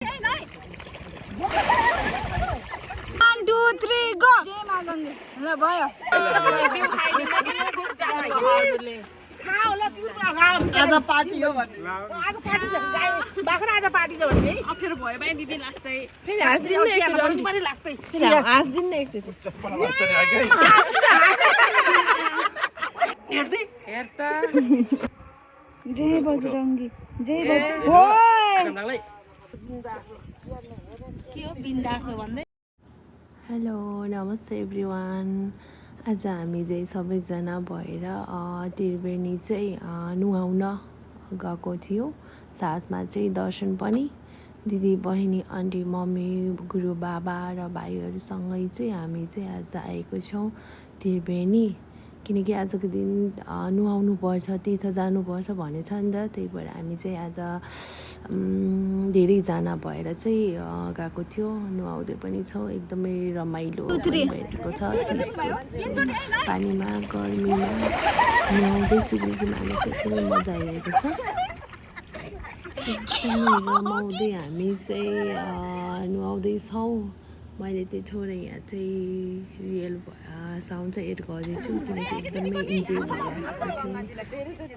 1 2 3 go जय मा गङ्गे ल भयो आज पार्टी हो भन्ने आज पार्टी छ बाख्रा आज पार्टी छ भन्ने अफेर भयो भाइ दिदी लास्टै फेरि हाँस दिन एकचोटी पनि लाग्दै फेरि हाँस दिन न एकचोटी हेर्दै हेर त जय बजरङ्गी जय बजरङ्गी के हो बिन्दास हो भन्दै हेलो नमस्ते एभ्रिवान आज हामी चाहिँ सबैजना भएर त्रिवेणी चाहिँ नुहाउन गएको थियो साथमा चाहिँ दर्शन पनि दिदी बहिनी आन्टी मम्मी गुरु बाबा र भाइहरूसँगै चाहिँ हामी चाहिँ आज आएको छौँ त्रिवेणी किनकि आजको दिन नुहाउनु पर्छ तीर्थ जानुपर्छ भनेछ नि त त्यही भएर हामी चाहिँ आज धेरैजना भएर चाहिँ गएको थियो नुहाउँदै पनि छौँ एकदमै रमाइलो भइरहेको छ पानीमा गर्मीमा नुहाउँदै चुबुकीमा हामी चाहिँ एकदमै मजा आइरहेको छ एकदमै रमाउँदै हामी चाहिँ नुहाउँदैछौँ मैले चाहिँ थोरै यहाँ चाहिँ रियल साउन्ड चाहिँ एड गर्दैछु किनकि एकदमै इन्जोय भइरहेको थियो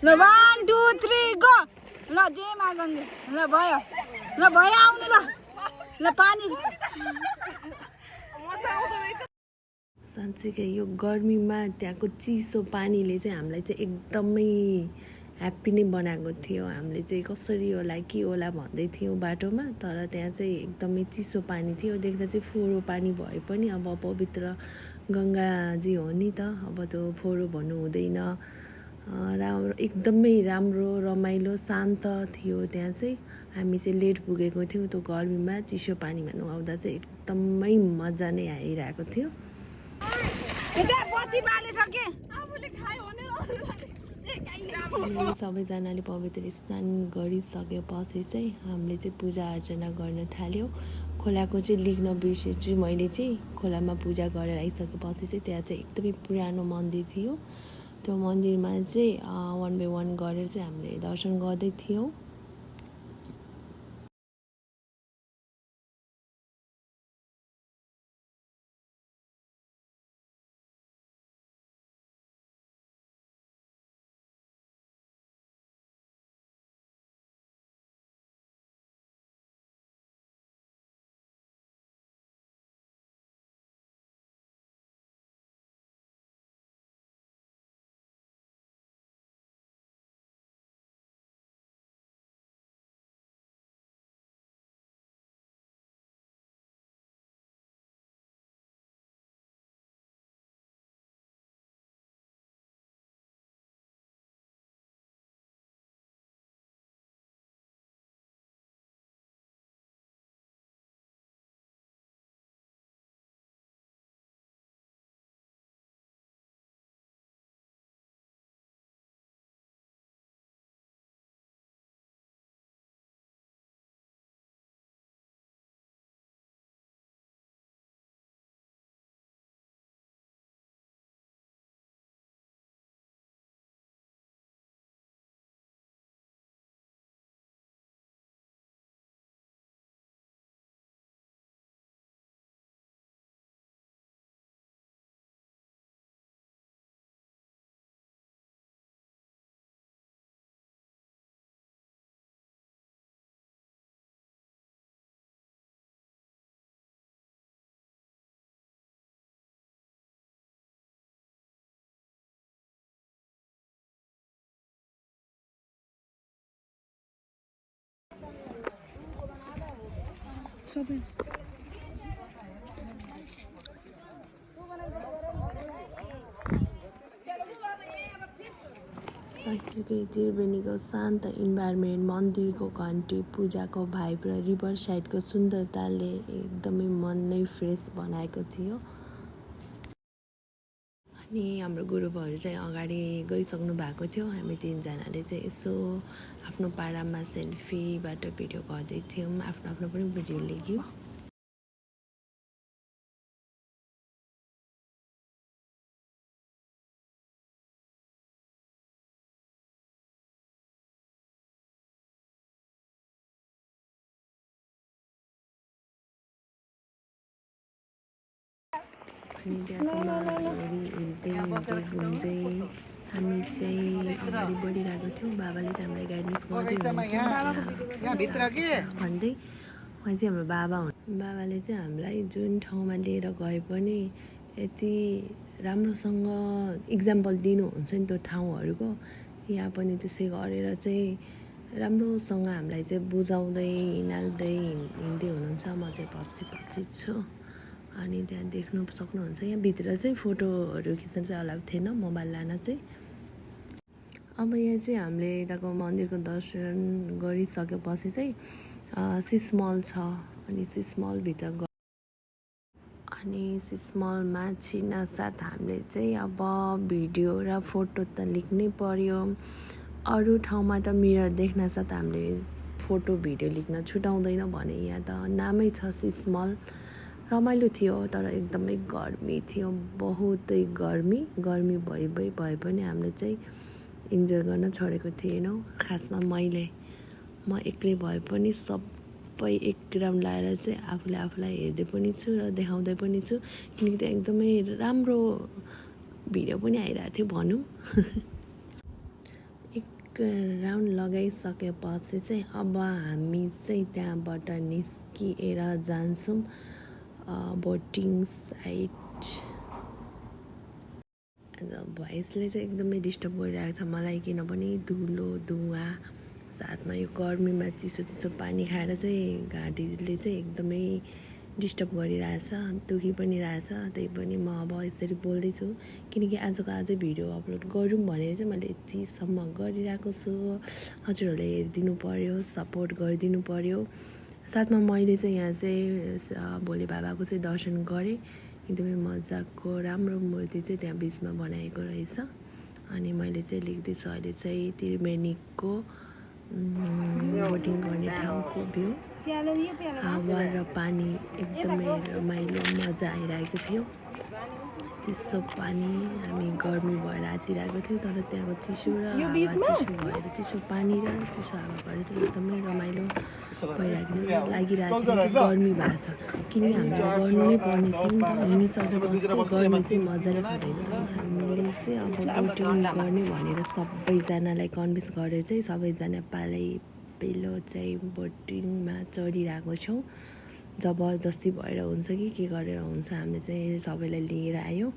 ल 1 2 3 गो ल जय मा गङ्गे ल भयो आउनु ल पानी साँच्चीकै यो गर्मीमा त्यहाँको चिसो पानीले चाहिँ हामीलाई चाहिँ एकदमै ह्याप्पी नै बनाएको थियो हामीले चाहिँ कसरी होला के होला भन्दै थियौँ बाटोमा तर त्यहाँ चाहिँ एकदमै चिसो पानी थियो देख्दा चाहिँ फोहोरो पानी भए पनि अब पवित्र गङ्गाजी हो नि त अब त्यो फोहोरो भन्नु हुँदैन राम्रो एकदमै राम्रो रमाइलो शान्त थियो त्यहाँ चाहिँ हामी चाहिँ लेट पुगेको थियौँ त्यो गर्मीमा चिसो पानीमा नुहाउँदा चाहिँ एकदमै मजा नै आइरहेको थियो अनि सबैजनाले पवित्र स्नान गरिसकेपछि चाहिँ हामीले चाहिँ पूजा अर्चना गर्न थाल्यौँ खोलाको चाहिँ लेख्न बिर्सेछु मैले चाहिँ खोलामा पूजा गरेर आइसकेपछि चाहिँ त्यहाँ चाहिँ एकदमै पुरानो मन्दिर थियो त्यो मन्दिरमा चाहिँ 1 by 1 गरेर चाहिँ हामीले दर्शन गर्दै थियौँ सबै साँच्चीकै त्रिवेणीको शान्त इन्भाइरोमेन्ट मन्दिरको घन्टी पूजाको भाइब र रिभर साइडको सुन्दरताले एकदमै मन नै फ्रेस बनाएको थियो अनि हाम्रो गुरुबहरू चाहिँ अगाडि गइसक्नु भएको थियो हामी तिनजनाले चाहिँ यसो आफ्नो पारामा सेल्फीबाट भिडियो गर्दै थियौँ आफ्नो पनि भिडियो लियौँ अनि त्यहाँकोमा हेर्दै घुम्दै हामी चाहिँ अगाडि बढिरहेको थियौँ। बाबाले चाहिँ हामीलाई गाइडेन्स गर्दै भन्दै उहाँ चाहिँ हाम्रो बाबाले चाहिँ हामीलाई जुन ठाउँमा लिएर गए पनि यति राम्रोसँग इक्जाम्पल दिनुहुन्छ नि त्यो ठाउँहरूको। यहाँ पनि त्यसै गरेर चाहिँ राम्रोसँग हामीलाई चाहिँ बुझाउँदै हिँडाल्दै हिँड्दै हुनुहुन्छ। म चाहिँ पछि छु। अनि त्यहाँ देख्नु सक्नुहुन्छ यहाँभित्र चाहिँ फोटोहरू खिच्न चाहिँ अलाउ थिएन, मोबाइल लान चाहिँ। अब यहाँ चाहिँ हामीले यताको मन्दिरको दर्शन गरिसकेपछि चाहिँ सिस्मल छ। अनि सिस्मलभित्र अनि सिस्मलमा छिर्नासाथ हामीले चाहिँ अब भिडियो र फोटो त लिक्नै पर्यो। अरू ठाउँमा त मिरर देख्नासाथ हामीले फोटो भिडियो लिक्न छुटाउँदैन भने यहाँ त नामै छ सिस्मल। रमाइलो थियो तर एकदमै गर्मी थियो, बहुतै गर्मी भए पनि हामीले चाहिँ इन्जोय गर्न छोडेको थिएनौँ। खासमा म एक्लै भए पनि सबै एक राउन्ड लाएर चाहिँ आफूलाई हेर्दै पनि छु र देखाउँदै पनि छु, किनकि त्यहाँ एकदमै राम्रो भिडियो पनि आइरहेको थियो भनौँ। एक राउन्ड लगाइसकेपछि चाहिँ अब हामी चाहिँ त्यहाँबाट निस्किएर जान्छौँ बोटिङ साइट। भोइसले चाहिँ एकदमै डिस्टर्ब गरिरहेको छ मलाई, किनभने धुलो धुवा साथमा यो गर्मीमा चिसो पानी खाएर चाहिँ घाँटीले चाहिँ एकदमै डिस्टर्ब गरिरहेछ, दुखी पनि रहेछ। त्यही पनि म अब यसरी बोल्दैछु किनकि आजको आजै भिडियो अपलोड गरौँ भनेर चाहिँ मैले यतिसम्म गरिरहेको छु। हजुरहरूले हेरिदिनु पर्यो, सपोर्ट गरिदिनु पर्यो। साथमा मैले चाहिँ यहाँ चाहिँ भोले बाबाको चाहिँ दर्शन गरेँ। एकदमै मजाको राम्रो मूर्ति चाहिँ त्यहाँ बिचमा बनाएको रहेछ। अनि मैले चाहिँ लेख्दैछु अहिले चाहिँ त्रिवेणीको बोटिङ गर्ने ठाउँको भ्यू, हावा र पानी एकदमै रमाइलो मजा आइरहेको थियो। चिसो पानी, हामी गर्मी भएर आतिरहेको थियो तर त्यहाँको चिसो र हावा भएर चिसो पानी र चिसो हावा भएर चाहिँ एकदमै रमाइलो भइरहेको थियो, लागिरहेको थियो। गर्मी भएको छ किनकि हामीले गर्नु नै पर्ने थियो नि त, हिँडिसकेपछि चाहिँ गर्मी चाहिँ मजाले खाँदैन। हामीले चाहिँ अब बोटिङ गर्ने भनेर सबैजनालाई कन्भिन्स गरेर चाहिँ सबैजना पहिलो चाहिँ बोटिङमा चढिरहेको छौँ। जबरजस्ती भएर हुन्छ कि के गरेर हुन्छ, हामीले चाहिँ सबैलाई लिएर आयो।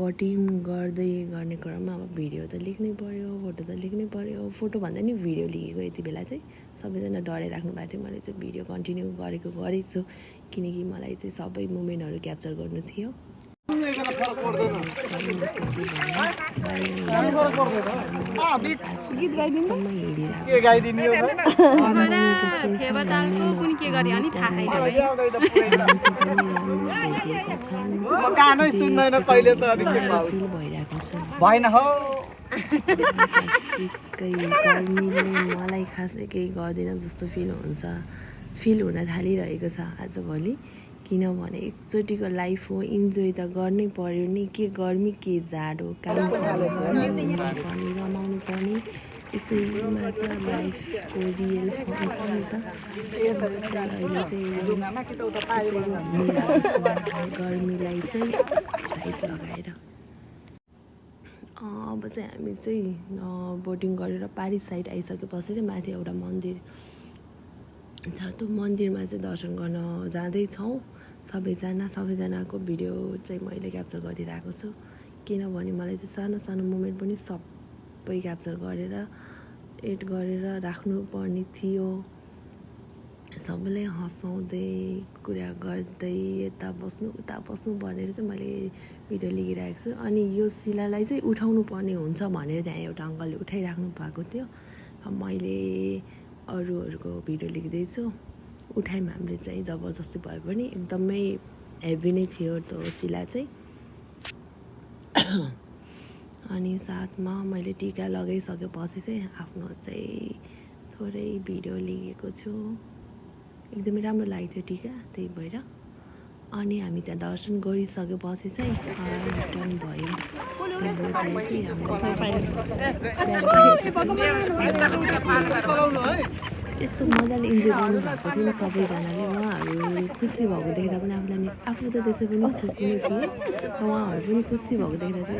बोटिङ गर्ने क्रममा अब भिडियो त लेख्नै पर्यो, फोटो त लेख्नै पर्यो। फोटो भन्दा नि भिडियो लिएको यति बेला चाहिँ सबैजना डराइराख्नु भएको थियो। मैले चाहिँ भिडियो कन्टिन्यू गरेछु किनकि मलाई चाहिँ सबै मुमेन्टहरू क्याप्चर गर्नु थियो। गर्मीले मलाई खासै केही गर्दैन जस्तो फिल हुन थालिरहेको छ आजभोलि। किनभने एकचोटिको लाइफ हो, इन्जोय त गर्नै पर्यो नि। के गर्मी के जाडो, काम पनि रमाउनु पर्ने, यसैमा त लाइफको रियल फन छ नि त। अहिले चाहिँ गर्मीलाई चाहिँ साइड लगाएर अब चाहिँ हामी चाहिँ बोटिङ गरेर पारी साइड आइसकेपछि चाहिँ माथि एउटा मन्दिर छ, त्यो मन्दिरमा चाहिँ दर्शन गर्न जाँदैछौँ। सबैजनाको भिडियो चाहिँ मैले क्याप्चर गरिरहेको छु किनभने मलाई चाहिँ सानो मोमेन्ट पनि सबै क्याप्चर गरेर एड गरेर राख्नुपर्ने थियो। सबैलाई हँसाउँदै कुरा गर्दै यता बस्नु उता बस्नु भनेर चाहिँ मैले भिडियो लिइरहेको छु। अनि यो शिलालाई चाहिँ उठाउनु पर्ने हुन्छ भनेर त्यहाँ एउटा अङ्कलले उठाइराख्नु भएको थियो। मैले अरूहरूको भिडियो लेख्दैछु। उठाइमा हामीले चाहिँ जबरजस्ती भए पनि एकदमै हेभी नै थियो त्यो शिला चाहिँ। अनि साथमा मैले टिका लगाइसकेपछि चाहिँ आफ्नो चाहिँ थोरै भिडियो लिएको छु। एकदमै राम्रो लागेको थियो टिका, त्यही भएर। अनि हामी त्यहाँ दर्शन गरिसकेपछि चाहिँ रिटर्न भयो। त्यो बोटले चाहिँ यस्तो मजाले इन्जोय गर्नुभएको थियो नि सबैजनाले। उहाँहरू खुसी भएको देख्दा पनि आफूलाई नि आफू त त्यसै पनि खुसी नै थिएँ, उहाँहरू पनि खुसी भएको देख्दा चाहिँ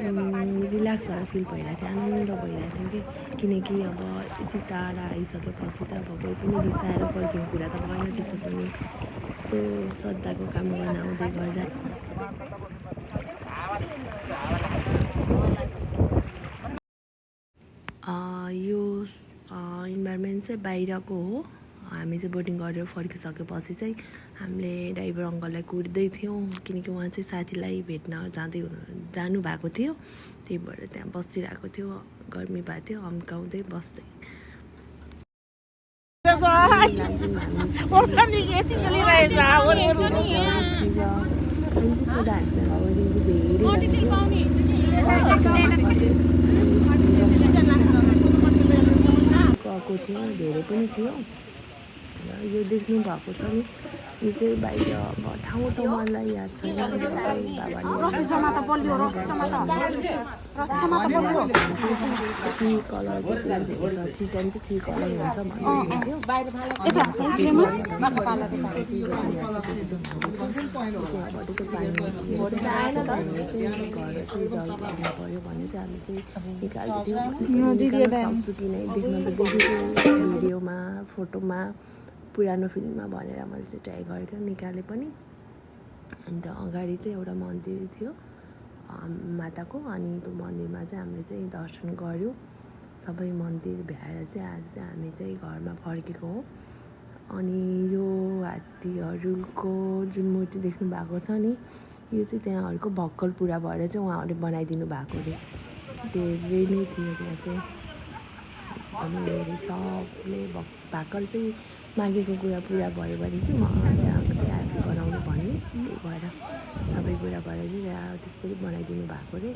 एकदमै रिल्याक्स भएर फिल भइरहेको थियो, आनन्द भइरहेको थियो कि किनकि अब यति टाढा आइसकेपछि त अब कोही पनि रिसाएर फर्किने कुरा त भएन। त्यसो पनि यस्तो श्रद्धाको काम गर्न आउँदै गर्दा यो इन्भाइरोमेन्ट चाहिँ बाहिरको हो। हामी चाहिँ बोटिङ गरेर फर्किसकेपछि चाहिँ हामीले ड्राइभर अङ्कललाई कुर्दै थियौँ किनकि उहाँ चाहिँ साथीलाई भेट्न जानुभएको थियो, त्यही भएर त्यहाँ बसिरहेको थियो, गर्मी भएको थियो, अम्काउँदै बस्दै। गएको थियो, धेरै पनि थियो। यो देख्नु भएको छ नि, यो चाहिँ बाहिर अब ठाउँ त मलाई याद छैन, यो चाहिँ बाबाले थ्री कलर चाहिँ चेन्ज हुन्छ, 3 टाइम चाहिँ 3 कलर हुन्छ भन्नुहुन्थ्यो। पऱ्यो भने चाहिँ हामी चाहिँ निकाल्दै सक्छु कि नै, देख्न त देखेको भिडियोमा फोटोमा पुरानो फिल्ममा भनेर मैले चाहिँ ट्राई गरेको निकालेँ पनि। अन्त अगाडि चाहिँ एउटा मन्दिर थियो माताको, अनि त्यो मन्दिरमा चाहिँ हामीले चाहिँ दर्शन गऱ्यौँ। सबै मन्दिर भ्याएर चाहिँ आज चाहिँ हामी चाहिँ घरमा फर्केको हो। अनि यो हात्तीहरूको जुन मूर्ति देख्नु भएको छ नि, यो चाहिँ त्यहाँहरूको भक्कल पुरा भएर चाहिँ उहाँहरूले बनाइदिनु भएको अरे, धेरै नै थियो त्यहाँ चाहिँ एकदमै धेरै। सबले भाकल चाहिँ मागेको कुरा पुरा भयो भने चाहिँ म त्यहाँ चाहिँ हात्ती बनाउनु भन्ने, त्यही भएर सबै कुरा भएर चाहिँ त्यहाँ त्यस्तै बनाइदिनु भएको अरे।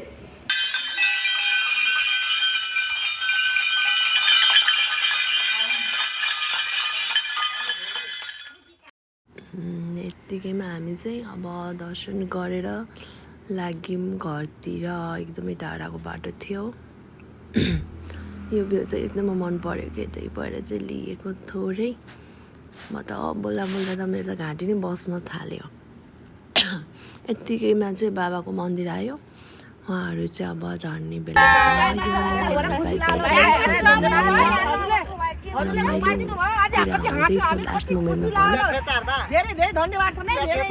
यत्तिकैमा हामी चाहिँ अब दर्शन गरेर लाग्यौँ घरतिर। एकदमै टाढाको बाटो थियो। यो भ्यू चाहिँ एकदमै मन पऱ्यो कि, त्यही भएर चाहिँ लिएको थोरै। म त बोल्दा बोल्दा त मेरो त घाँटी नै बस्न थाल्यो। यत्तिकैमा चाहिँ बाबाको मन्दिर आयो। उहाँहरू चाहिँ अब झर्ने बेला लास्ट मोमेन्टमा धेरै धन्यवाद छ नै, धेरै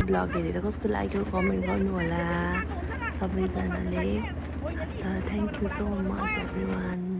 ब्लग हेरेर कस्तो लाग्यो कमेन्ट गर्नु होला सबैजनाले। Thank you so much everyone.